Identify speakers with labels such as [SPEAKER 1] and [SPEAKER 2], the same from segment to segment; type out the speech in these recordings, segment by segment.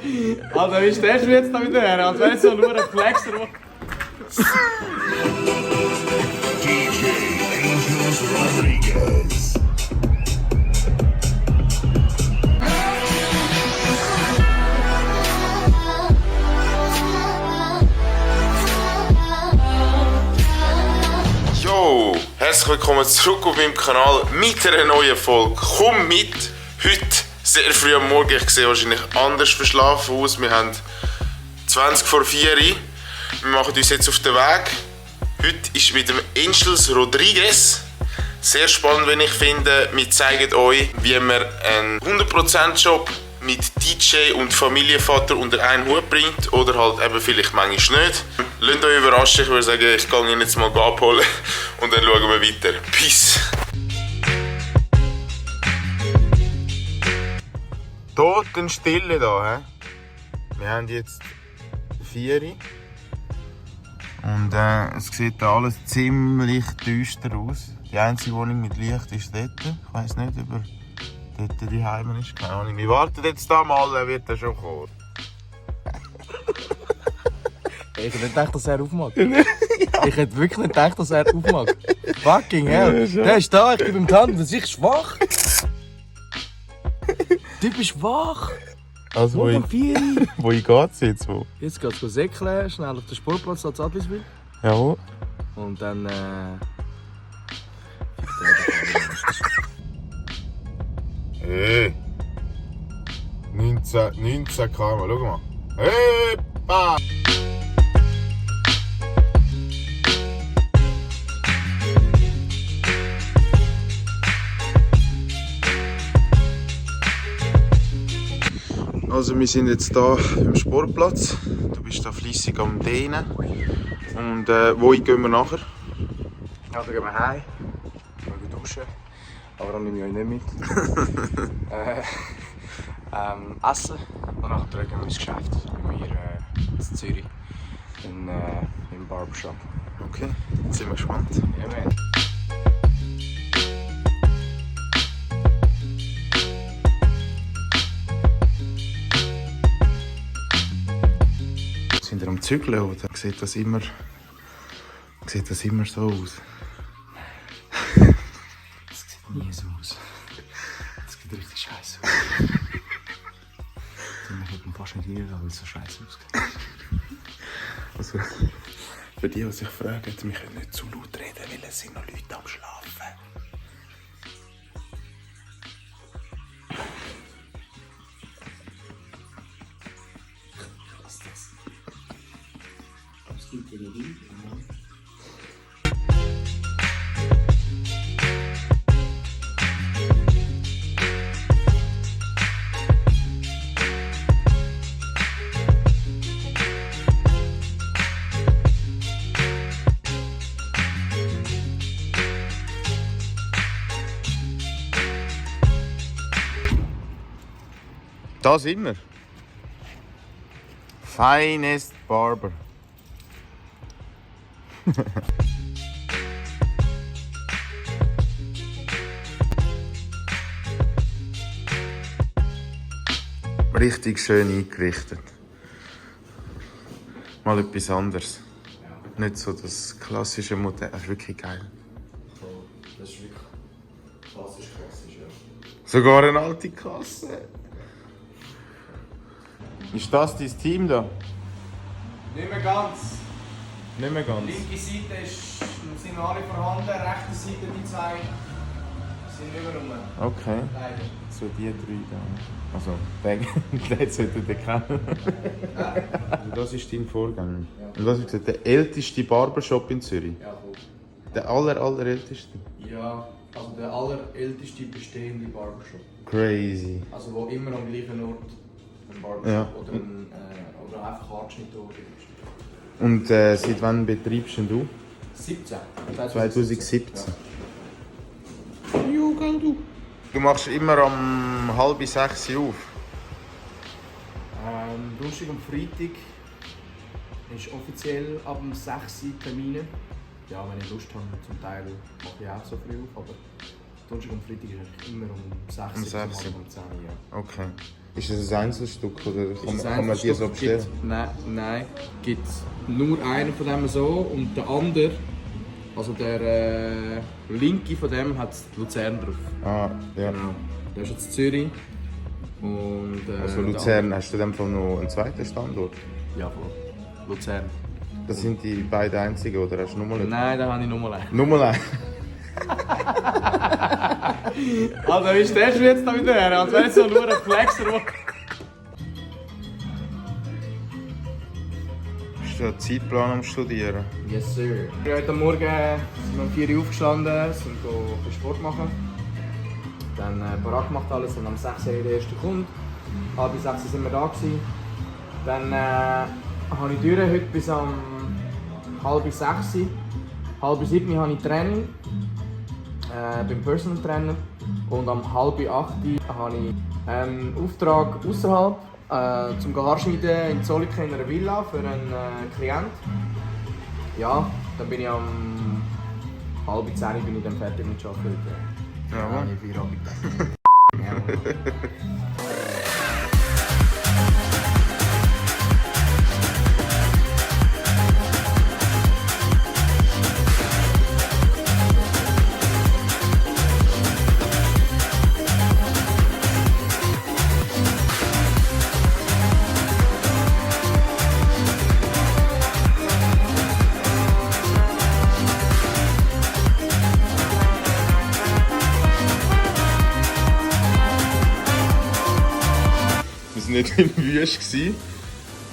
[SPEAKER 1] Also, wie stellst du jetzt da wieder her? Als wäre es so nur ein Flexer.
[SPEAKER 2] DJ Angels Rodriguez.
[SPEAKER 3] Yo, herzlich willkommen zurück auf meinem Kanal mit einer neuen Folge. Komm mit! Heute sehr früh am Morgen. Ich sehe wahrscheinlich anders verschlafen aus. Wir haben 20 vor 4 Uhr. Wir machen uns jetzt auf den Weg. Heute ist mit dem Angels Rodriguez. Sehr spannend, wenn ich finde. Wir zeigen euch, wie man einen 100% Job mit DJ und Familienvater unter einen Hut bringt oder halt eben vielleicht manchmal nicht. Lasst euch überraschen, ich würde sagen, ich gehe ihn jetzt mal abholen und dann schauen wir weiter. Peace! Totenstille da, he? Wir haben jetzt 4 Uhr und es sieht da alles ziemlich düster aus. Die einzige Wohnung mit Licht ist dort. Ich weiss nicht, ob er dort die Heime ist. Keine Ahnung. Wir warten jetzt da mal, er wird schon kommen.
[SPEAKER 1] Ich hätte nicht gedacht, dass er aufmacht. Ich hätte wirklich nicht gedacht, dass er aufmacht. Fucking hell. Der ist da, ich bin beim Tanzen, ich schwach. Du bist wach.
[SPEAKER 3] Also, wo
[SPEAKER 1] Um 4 Uhr.
[SPEAKER 3] geht's jetzt? Wo?
[SPEAKER 1] Jetzt geht's säckeln, schnell auf den Sportplatz zu Adliswil.
[SPEAKER 3] Ja.
[SPEAKER 1] Und dann
[SPEAKER 3] Hey! 19 km, schau mal. Hey! Pa! Also wir sind jetzt hier im Sportplatz. Du bist da fleissig am Dehnen. Und wo gehen wir nachher?
[SPEAKER 1] ja, dann gehen wir heim. Wir gehen duschen. Aber dann nehme ich euch nicht mit. Essen. Und nachher gehen wir ins Geschäft. Bei mir in Zürich. Im Barbershop.
[SPEAKER 3] Okay, jetzt sind wir gespannt.
[SPEAKER 1] Ja, man.
[SPEAKER 3] Sind wir am Zügeln oder sieht das immer so aus?
[SPEAKER 1] Das sieht nie so aus. Das sieht richtig scheiße aus. Ich hätte fast nicht hier, weil es so scheiße aussieht.
[SPEAKER 3] Also, für die, die sich fragen, wir können nicht zu laut reden, weil es sind noch Leute am Schlafen. Da sind wir. Finest Barber. Richtig schön eingerichtet. Mal etwas anderes. Nicht so das klassische Modell. Das ist wirklich geil.
[SPEAKER 1] Das ist wirklich klassisch, ja.
[SPEAKER 3] Sogar eine alte Kasse. Ist das dein Team da?
[SPEAKER 1] Nicht mehr ganz.
[SPEAKER 3] Nicht mehr ganz.
[SPEAKER 1] Linke Seite sind alle vorhanden, rechte Seite die zwei sind nicht mehr rum.
[SPEAKER 3] Okay.
[SPEAKER 1] Leider.
[SPEAKER 3] So die 3 da. Also, den solltet ihr kennen. Also das ist dein Vorgänger.
[SPEAKER 1] Ja.
[SPEAKER 3] Und was hast du gesagt? Der älteste Barbershop in Zürich?
[SPEAKER 1] Ja, voll.
[SPEAKER 3] Der allerälteste?
[SPEAKER 1] Ja, also der allerälteste bestehende Barbershop.
[SPEAKER 3] Crazy.
[SPEAKER 1] Also wo immer am gleichen Ort ein Barbershop
[SPEAKER 3] Ja.
[SPEAKER 1] oder einfach Haarschnitt ist.
[SPEAKER 3] Und seit wann betreibst denn du?
[SPEAKER 1] 17.
[SPEAKER 3] 2017. Ja, du. Du machst immer um 5:30 auf.
[SPEAKER 1] Donnerstag und Freitag ist offiziell ab dem 6 Uhr Termine. Ja, wenn ich Lust habe, zum Teil mache ich auch so früh auf, aber Donnerstag und Freitag ist eigentlich immer um 6 Uhr,
[SPEAKER 3] Um 6 Uhr.
[SPEAKER 1] um 10 Uhr. Ja.
[SPEAKER 3] Okay. Ist das ein Einzelstück oder kann
[SPEAKER 1] Das
[SPEAKER 3] man die so
[SPEAKER 1] Einzelstück
[SPEAKER 3] bestellen?
[SPEAKER 1] Nein, gibt nur einen von dem so und der andere, also der linke von dem hat Luzern drauf.
[SPEAKER 3] Ah, ja.
[SPEAKER 1] Genau. Der ist jetzt in Zürich. Und,
[SPEAKER 3] Also
[SPEAKER 1] der
[SPEAKER 3] Luzern,
[SPEAKER 1] andere-
[SPEAKER 3] hast du in dem Fall noch einen zweiten Standort?
[SPEAKER 1] Ja, voll. Luzern.
[SPEAKER 3] Das sind die beiden einzigen oder hast du nochmal einen?
[SPEAKER 1] Nein, da habe ich nochmal einen.
[SPEAKER 3] Nochmal einen?
[SPEAKER 1] Also, wie stehst du jetzt da wieder her? Als wäre so nur ein Flexer.
[SPEAKER 3] Bist du einen Zeitplan am Studieren?
[SPEAKER 1] Yes, sir. Heute Morgen sind wir um 4 Uhr aufgestanden, sind ein Sport machen. Dann parat gemacht alles und am 6 Uhr der erste Kunde. Halb 6 sind wir da gewesen. Dann habe ich Türen heute bis um halb 6. Halb 7 habe ich Training beim Personal Trainer. Und um halb 8 habe ich einen Auftrag außerhalb zum Haarschneiden in Zolliken in einer Villa für einen Klient. Ja, dann bin ich um halb 10 bin ich dann fertig mit Arbeiten heute.
[SPEAKER 3] Ja, Mann.
[SPEAKER 1] Ich Feierabend. Ja.
[SPEAKER 3] Wir waren nicht in Wüst gewesen.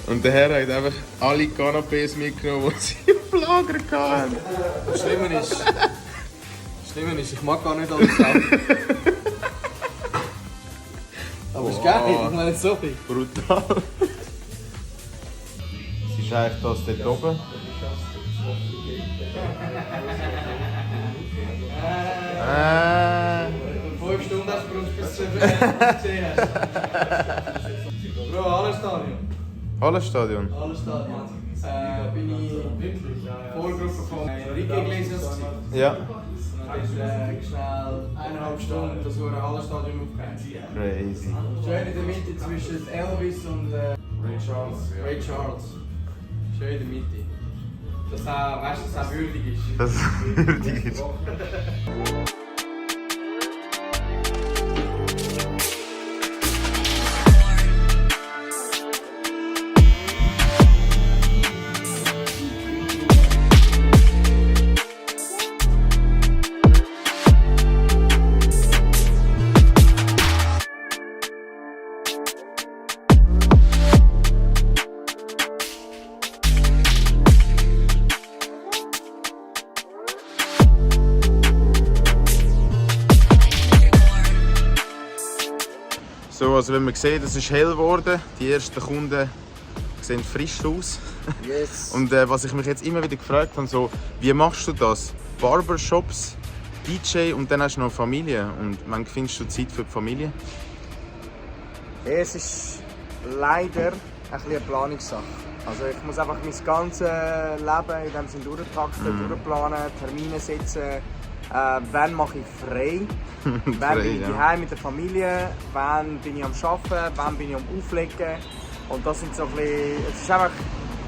[SPEAKER 3] Und der Herr hat einfach alle Canapés mitgenommen, die sie im Lager hatten.
[SPEAKER 1] Das Schlimme ist, ich mag gar nicht alles sagen. Aber ist geil, ich meine sorry.
[SPEAKER 3] Brutal. Es ist eigentlich das dort oben.
[SPEAKER 1] In 5 Stunden hast du bis zu gesehen hast. Bro, Hallenstadion.
[SPEAKER 3] Hallenstadion.
[SPEAKER 1] Hallenstadion. Bin ich Vorgruppe von Enrique Iglesias gewesen.
[SPEAKER 3] Ja.
[SPEAKER 1] Und dann ist schnell 1,5 Stunden das Hallenstadion aufgehängt.
[SPEAKER 3] Crazy.
[SPEAKER 1] Schön in der Mitte zwischen Elvis und Ray Charles. Schön in der Mitte. Dass auch, weißt, dass auch würdig ist.
[SPEAKER 3] Das ist würdig. So, also wenn man sieht, es ist hell geworden, die ersten Kunden sehen frisch aus.
[SPEAKER 1] Yes.
[SPEAKER 3] Und was ich mich jetzt immer wieder gefragt habe, so, wie machst du das? Barbershops, DJ und dann hast du noch Familie. Und wann findest du Zeit für die Familie?
[SPEAKER 1] Es ist leider ein bisschen eine Planungssache. Also ich muss einfach mein ganzes Leben in dem Sinne durchtakten, durchplanen, Termine setzen. Wann mache ich frei? Wann bin ich daheim mit der Familie? Wann bin ich am Arbeiten? Wann bin ich am Auflegen? Und das sind so ein bisschen,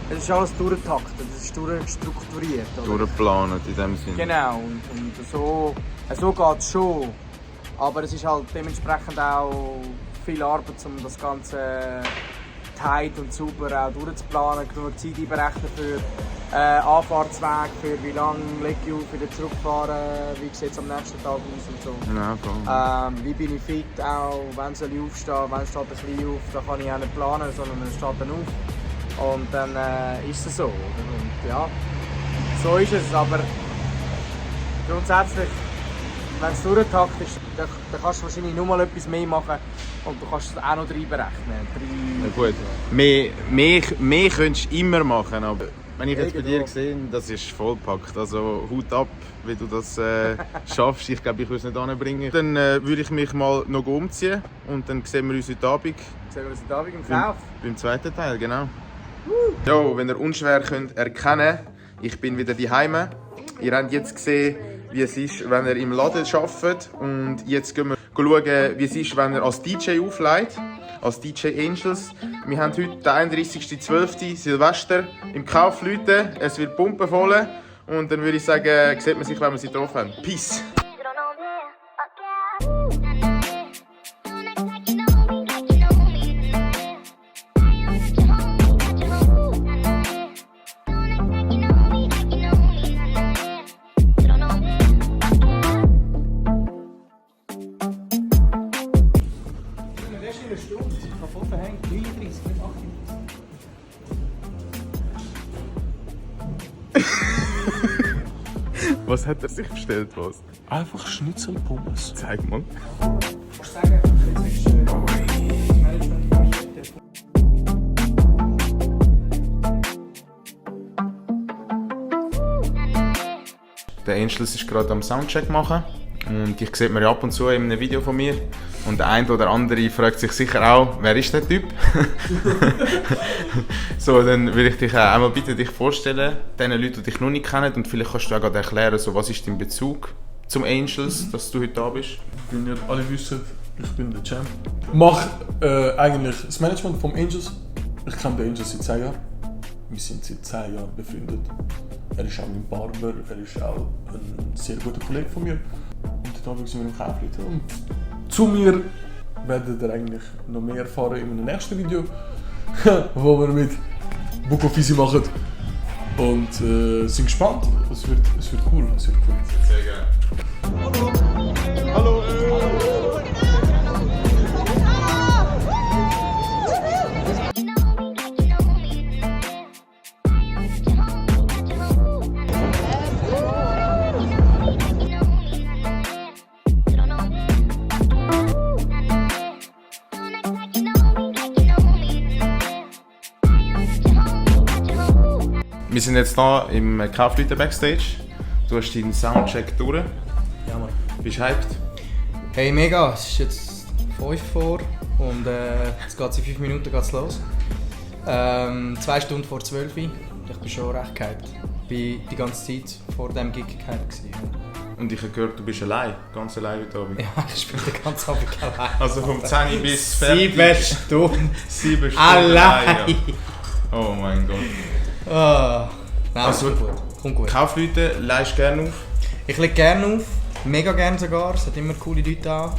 [SPEAKER 1] es ist alles durchgetaktet, es ist durchstrukturiert. Oder?
[SPEAKER 3] Durchgeplant in dem Sinne.
[SPEAKER 1] Genau, und so geht es schon. Aber es ist halt dementsprechend auch viel Arbeit, um das Ganze tight und sauber auch durchzuplanen, genug Zeit einberechnen für Anfahrtsweg, für wie lange lege ich auf, wieder zurückfahren, wie sieht es am nächsten Tag aus und so.
[SPEAKER 3] Ja, voll.
[SPEAKER 1] Wie bin ich fit auch, wann soll ich aufstehen, wann steht ein bisschen auf, da kann ich auch nicht planen, sondern es steht dann auf. Und dann ist es so. Und ja, so ist es, aber grundsätzlich, wenn es durchtakt ist, dann kannst du wahrscheinlich nur mal etwas mehr machen und du kannst es auch noch reinberechnen.
[SPEAKER 3] Ja, gut. Mehr könntest du immer machen, aber wenn ich jetzt bei dir sehe, das ist vollpackt. Also Hut ab, wie du das schaffst. Ich glaube, ich würde es nicht anbringen. Dann würde ich mich mal noch umziehen und dann sehen wir uns heute Abend.
[SPEAKER 1] Sehen wir uns heute Abend im Kauf?
[SPEAKER 3] Beim zweiten Teil, genau. Ja, wenn ihr unschwer könnt erkennen, ich bin wieder daheim. Ihr habt jetzt gesehen, wie es ist, wenn ihr im Laden arbeitet. Und jetzt gehen wir schauen, wie es ist, wenn ihr als DJ auflegt. als DJ Angels. Wir haben heute den 31.12. Silvester im Kaufleuten. Es wird pumpenvoll. Und dann würde ich sagen, sieht man sich, wenn wir sie getroffen haben. Peace! Was hat er sich bestellt, was?
[SPEAKER 4] Einfach Schnitzelpommes.
[SPEAKER 3] Zeig mal. Der Angels ist gerade am Soundcheck machen und ich sehe mir ab und zu in einem Video von mir und der eine oder andere fragt sich sicher auch, wer ist der Typ? So, dann will ich dich auch einmal bitten, dich vorstellen, den Leuten, die dich noch nicht kennen, und vielleicht kannst du auch gerade erklären, so, was ist dein Bezug zum Angels, dass du heute da bist?
[SPEAKER 4] Wie ihr alle wisst, ich bin der Champ. Mach eigentlich das Management vom Angels. Ich kenne den Angels seit 10 Jahren. Wir sind seit 10 Jahren befreundet. Er ist auch mein Barber, er ist auch ein sehr guter Kollege von mir. Und da sind wir im Kaufleuten. Und zu mir werdet ihr eigentlich noch mehr erfahren in einem nächsten Video, wo wir mit Buko Fisi machen. Und sind gespannt. Es wird cool.
[SPEAKER 3] Sehr gerne. Hallo! Wir sind jetzt hier im Kaufleuten Backstage. Du hast deinen Soundcheck durch.
[SPEAKER 1] Ja, Mann.
[SPEAKER 3] Bist du hyped?
[SPEAKER 1] Hey, mega. Es ist jetzt 5 vor und jetzt geht's in 5 Minuten geht's los. 2 Stunden vor 12 Uhr. Ich bin schon recht gehypt. Ich war die ganze Zeit vor diesem Gig gehypt.
[SPEAKER 3] Und ich habe gehört, du bist allein, ganz allein heute Abend.
[SPEAKER 1] Ja, ich spiele den ganzen Abend allein.
[SPEAKER 3] Also vom 10 Uhr bis fertig.
[SPEAKER 1] 7 Stunden.
[SPEAKER 3] 7 Stunden
[SPEAKER 1] allein.
[SPEAKER 3] Ja. Oh mein Gott.
[SPEAKER 1] Oh. Nein,
[SPEAKER 3] Also,
[SPEAKER 1] kommt gut.
[SPEAKER 3] Kaufleuten, leihst du gerne auf?
[SPEAKER 1] Ich lege gerne auf, mega gerne sogar. Es hat immer coole Leute da.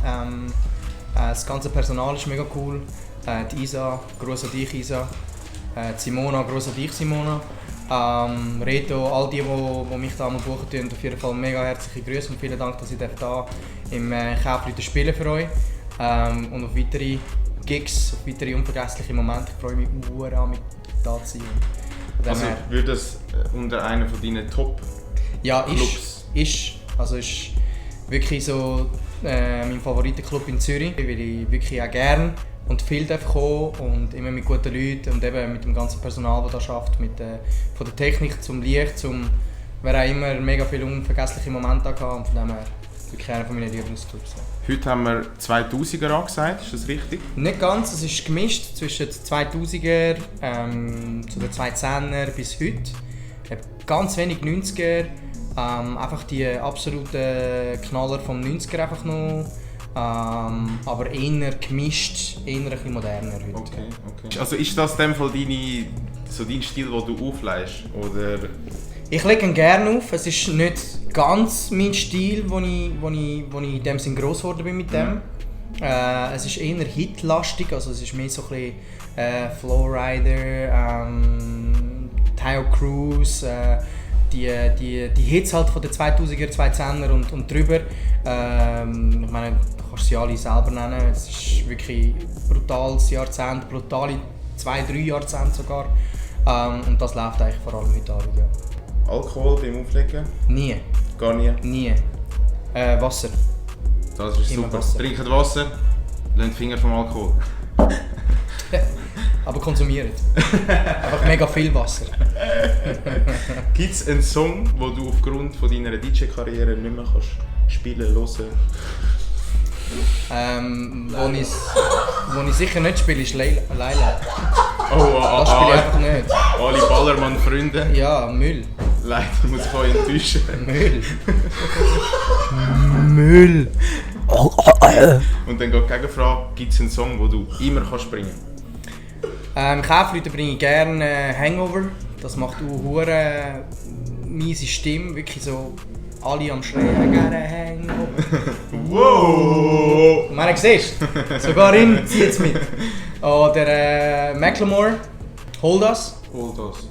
[SPEAKER 1] Das ganze Personal ist mega cool. Die Isa, gross an dich Isa. Simona, gross an dich Simona. Reto, all die mich da mal buchen tun, auf jeden Fall mega herzliche Grüße und vielen Dank, dass ich da im Kaufleuten spielen für euch. Und auf weitere Gigs, auf weitere unvergessliche Momente. Ich freue mich sehr, mit da zu sein.
[SPEAKER 3] Also würde das unter einer von deinen Top
[SPEAKER 1] ja,
[SPEAKER 3] Clubs?
[SPEAKER 1] Also ist wirklich so mein Favoritenclub in Zürich, weil ich wirklich auch gerne und viel kommen und immer mit guten Leuten und eben mit dem ganzen Personal, das hier arbeitet, von der Technik zum Licht, wer auch immer mega viele unvergessliche Momente gehabt und von dem her wirklich einer meiner Lieblingsclubs.
[SPEAKER 3] Heute haben wir 2000er angesagt, ist das richtig?
[SPEAKER 1] Nicht ganz, es ist gemischt zwischen den 2000er zu den 2010er bis heute. Ganz wenig 90er, einfach die absoluten Knaller vom 90er einfach noch. Aber eher gemischt, eher ein bisschen moderner heute.
[SPEAKER 3] Okay. Also ist das in dem Fall dein Stil, den du auflegst? Oder?
[SPEAKER 1] Ich lege ihn gerne auf. Es ist nicht ganz mein Stil, wo ich in dem Sinn gross geworden bin mit dem. Es ist eher hitlastig, also es ist mehr so ein bisschen Flowrider, Tayo Cruz, die Hits halt von den 2000er, 2010er und drüber. Ich meine, du kannst sie alle selber nennen. Es ist wirklich ein brutales Jahrzehnt, brutale 2-3 Jahrzehnte sogar. Und das läuft eigentlich vor allem heute Abend. Ja.
[SPEAKER 3] Alkohol beim Auflegen?
[SPEAKER 1] Nie.
[SPEAKER 3] Gar nie?
[SPEAKER 1] Nie. Wasser.
[SPEAKER 3] Das ist
[SPEAKER 1] Immer
[SPEAKER 3] super.
[SPEAKER 1] Wasser.
[SPEAKER 3] Trinkt Wasser, lasst die Finger vom Alkohol.
[SPEAKER 1] Aber konsumiert. Einfach mega viel Wasser.
[SPEAKER 3] Gibt es einen Song, den du aufgrund von deiner DJ-Karriere nicht mehr kannst spielen, hören?
[SPEAKER 1] Wo ich sicher nicht spiele, ist Laila. Das spiele ich einfach nicht.
[SPEAKER 3] Alle Ballermann-Freunde.
[SPEAKER 1] Ja, Müll.
[SPEAKER 3] Leider muss ich euch enttäuschen.
[SPEAKER 1] Müll. Müll.
[SPEAKER 3] Und dann geht die Gegenfrage, gibt es einen Song, den du immer kannst bringen?
[SPEAKER 1] Kaufleute bringe ich gerne Hangover. Das macht auch hure miese Stimme, wirklich so alle am Schreien, gerne Hangover.
[SPEAKER 3] Wow!
[SPEAKER 1] Man siehst sogar ihn zieht es mit. Oder Macklemore, Hold Us.
[SPEAKER 3] Hold Us,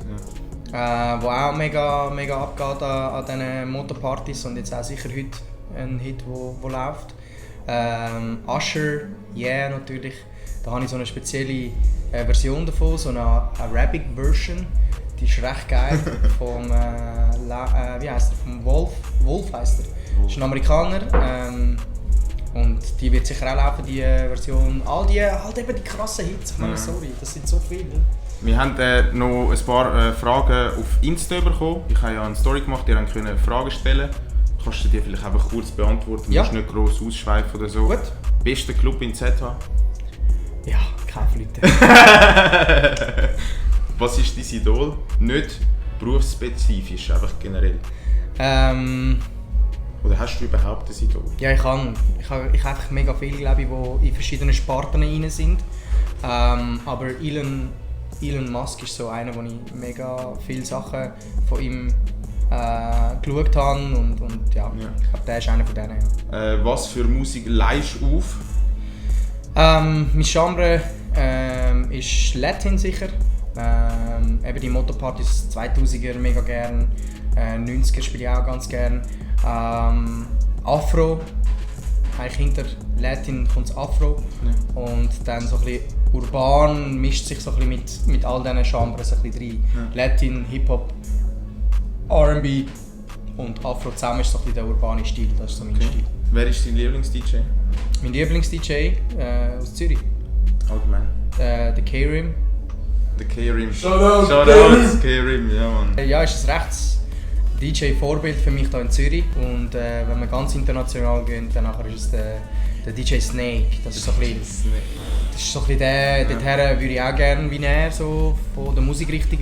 [SPEAKER 3] ja.
[SPEAKER 1] Wo auch mega abgeht an diesen Motorpartys und jetzt auch sicher heute ein Hit, wo läuft. Usher, Yeah natürlich. Da habe ich so eine spezielle Version davon, so eine Arabic-Version. Die ist recht geil. Vom, wie heisst er? Vom Wolf. Wolf heisst er. Das ist ein Amerikaner. Und die wird sicher auch laufen, die Version. All die, halt eben die krassen Hits. Ich meine, sorry, das sind so viele.
[SPEAKER 3] Wir haben noch ein paar Fragen auf Insta bekommen. Ich habe ja eine Story gemacht, ihr könnt Fragen stellen. Kannst du die vielleicht einfach kurz beantworten?
[SPEAKER 1] Ja.
[SPEAKER 3] Du musst nicht gross ausschweifen oder so.
[SPEAKER 1] Gut.
[SPEAKER 3] Bester Club in ZH?
[SPEAKER 1] Ja, Kaufleute.
[SPEAKER 3] Was ist dein Idol? Nicht berufsspezifisch, einfach generell. Oder hast du überhaupt ein Idol?
[SPEAKER 1] Ja, ich habe einfach mega viele, glaube ich, die in verschiedenen Sparten rein sind. Aber Elon Musk ist so einer, wo ich mega viele Sachen von ihm geschaut habe und ja, ich glaube, der ist einer von denen. Ja.
[SPEAKER 3] Was für Musik leihst du auf?
[SPEAKER 1] Mein Genre ist Latin sicher. Eben die Motorpartys 2000er mega gern. 90er spiele ich auch ganz gern. Afro. Eigentlich hinter Latin kommt das Afro. Ja. Und dann so ein bisschen urban mischt sich so ein bisschen mit all diesen Genres ein bisschen rein. Ja. Latin, Hip-Hop, R&B und Afro zusammen ist so ein bisschen der urbane Stil. Das ist so mein Stil.
[SPEAKER 3] Wer ist dein Lieblings-DJ?
[SPEAKER 1] Mein Lieblings-DJ aus Zürich.
[SPEAKER 3] Allgemein.
[SPEAKER 1] Der K-Rim.
[SPEAKER 3] Der K-Rim.
[SPEAKER 4] Shoutout,
[SPEAKER 3] K-Rim, ja Mann.
[SPEAKER 1] Ja, ist ein rechts DJ-Vorbild für mich hier in Zürich. Und wenn wir ganz international gehen, dann ist es der DJ Snake. Das ist so ein bisschen der, dorthin würde ich auch gerne wie er, so von der Musikrichtung,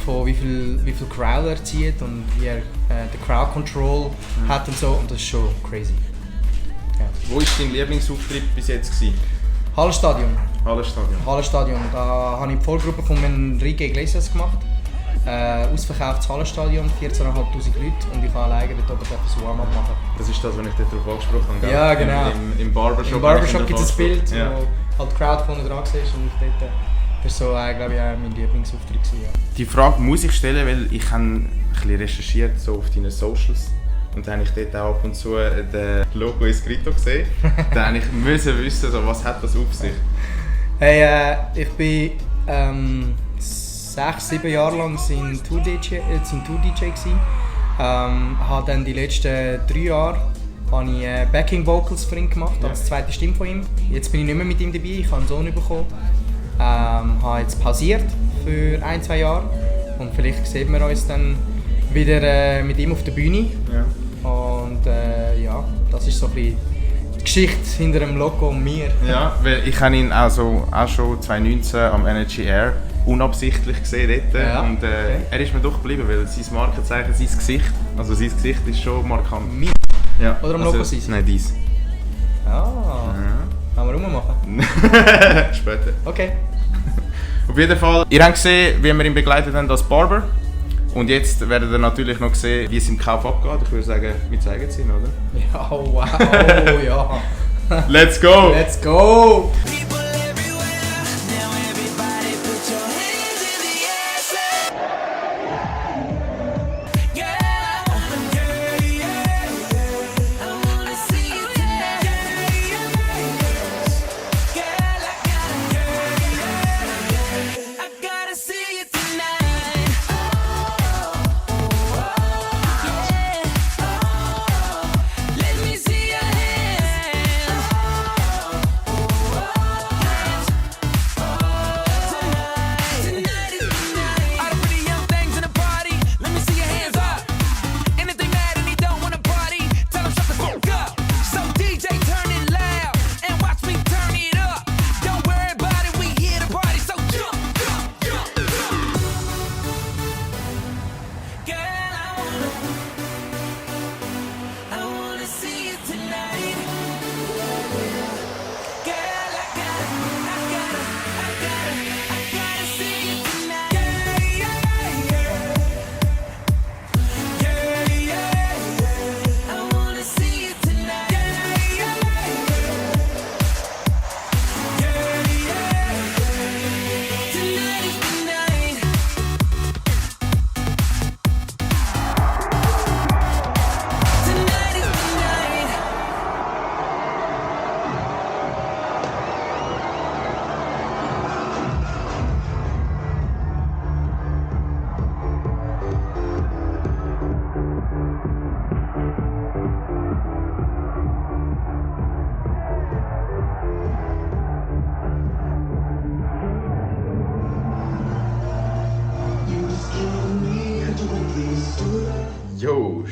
[SPEAKER 1] von wie viel Crowd er zieht und wie er den Crowd Control hat und so. Und das ist schon crazy. Ja.
[SPEAKER 3] Wo war dein Lieblingsauftritt bis jetzt gewesen?
[SPEAKER 1] Hallenstadion.
[SPEAKER 3] Hallenstadion.
[SPEAKER 1] Da habe ich die Vollgruppe von Enrique Iglesias gemacht. Ausverkauftes Hallenstadion, 14'500 Leute und ich kann alleine dort oben das Warm-up machen.
[SPEAKER 3] Das ist das, was ich dort drauf angesprochen habe, gell?
[SPEAKER 1] Ja, genau.
[SPEAKER 3] Im Barbershop.
[SPEAKER 1] Im Barbershop gibt es ein Bild,
[SPEAKER 3] ja.
[SPEAKER 1] wo halt die Crowd vorne dran war und ich dort. Das war so, glaube ich, auch mein Lieblingsauftritt. Ja.
[SPEAKER 3] Die Frage muss ich stellen, weil ich habe ein bisschen recherchiert so auf deinen Socials. Und dann habe ich dort auch ab und zu den Logo Escrito gesehen. Dann musste ich wissen, so, was hat das auf sich?
[SPEAKER 1] Hey, ich bin 6-7 Jahre lang in 2DJ gsi. Habe dann die letzten 3 Jahre Backing Vocals für ihn gemacht, als zweite Stimme von ihm. Jetzt bin ich nicht mehr mit ihm dabei, ich habe einen Sohn bekommen. Habe jetzt pausiert für 1-2 Jahre und vielleicht sehen wir uns dann wieder mit ihm auf der Bühne. Ja. Und ja, das ist so ein bisschen die Geschichte hinter dem Logo und mir. Ja,
[SPEAKER 3] weil ich habe ihn auch schon 2019 am Energy Air unabsichtlich gesehen dort. Ja. Und er ist mir doch geblieben, weil sein Markenzeichen, sein Gesicht ist schon markant.
[SPEAKER 1] Mir?
[SPEAKER 3] Ja.
[SPEAKER 1] Oder am Logo sein?
[SPEAKER 3] Nein, dies.
[SPEAKER 1] Ah, können wir rummachen?
[SPEAKER 3] Später.
[SPEAKER 1] Okay.
[SPEAKER 3] Auf jeden Fall, ihr habt gesehen, wie wir ihn begleitet haben als Barber. Und jetzt werdet ihr natürlich noch sehen, wie es im Kauf abgeht. Ich würde sagen, wir zeigen es Ihnen, oder?
[SPEAKER 1] Ja, wow, ja.
[SPEAKER 3] Let's go!
[SPEAKER 1] Let's go!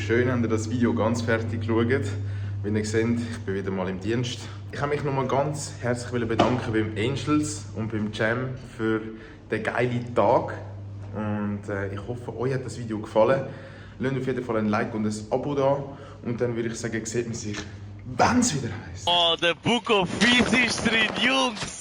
[SPEAKER 3] schön, habt ihr das Video ganz fertig geschaut. Wie ihr seht, ich bin wieder mal im Dienst. Ich habe mich nochmal ganz herzlich bedanken beim Angels und beim Jam für den geilen Tag. Und ich hoffe, euch hat das Video gefallen. Lasst auf jeden Fall ein Like und ein Abo da. Und dann würde ich sagen, sieht man sich, wenn es wieder heisst.
[SPEAKER 5] Oh, der Book of Peace ist drin, Jungs!